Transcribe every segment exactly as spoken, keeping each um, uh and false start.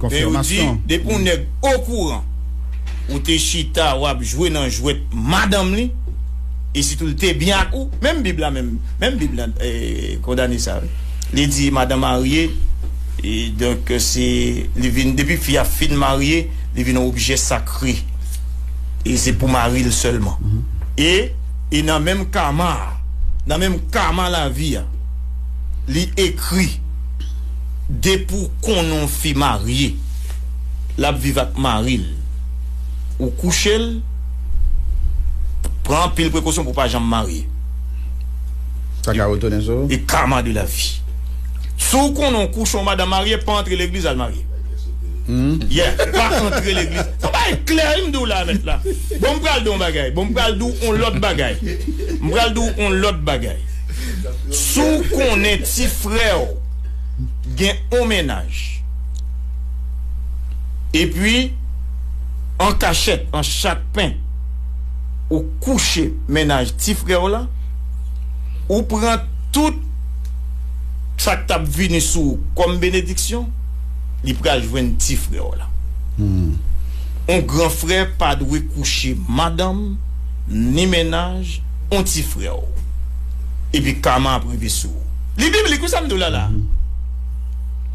Men yo di, depi yon nèg okouran, ou te chita, w ap jwe nan jwèt madanm li, e sitou l te byen ak ou, menm Bib la, menm, menm Bib la, eh, kondane sa, wi. Li di, madan marye, e donk, se, li vin, depi fi a fin marye, li vin yon objè sakre. E se pou mari l sèlman. E, e nan menm kama a, nan menm kama lavi a, li ekri, depi w konnen yon fi marye, l ap viv ak mari l, ou kouche l, pran anpil prekosyon pou w pa janm marye. Sa ka retounen sou ou? E karma de la vi. Si w konnen w kouche yon madanm marye, pa antre legliz al marye. Yeah, pa antre legliz. Sa bay klè, wi, m di w la, mèt la. Bon, m pral di w yon bagay. Bon, m pral di w yon lòt bagay. M pral di w yon lòt bagay. Si w konnen ti frè w gen yon mennaj, epi, an kachèt, an chak pen, ou kouche mennaj ti frè w la, ou pran tout sa k t ap vini sou ou kòm benediksyon, li pral jwenn ti frè w la. On gran frè pa dwe kouche madanm, ni mennaj, on ti frè w. Epi kama ap rive sou ou. Li biblik, wi, sa m di w la, la.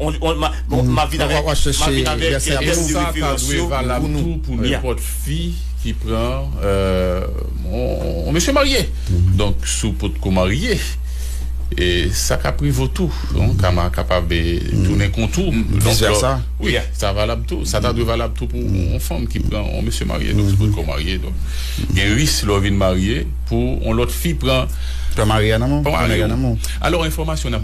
On, on, ma, bon, m ap vin avèk, m ap vin avèk tèm de referans yo pou nou. Sa ta dwe valab tou pou nenpòt fi ki pran, euh, on, on mesye marye. Donk, si w potko marye, e sa ka prive w tou. Donk, kama kapab, e, tounen kont ou. Donk, wi, sa valab tou. Sa ta dwe valab tou pou yon fanm ki pran yon mesye marye. Donk, si w potko marye, donk, gen risk lè w vin marye pou yon lòt fi pran, pran mari a nan men w. Alò, enfòmasyon n ap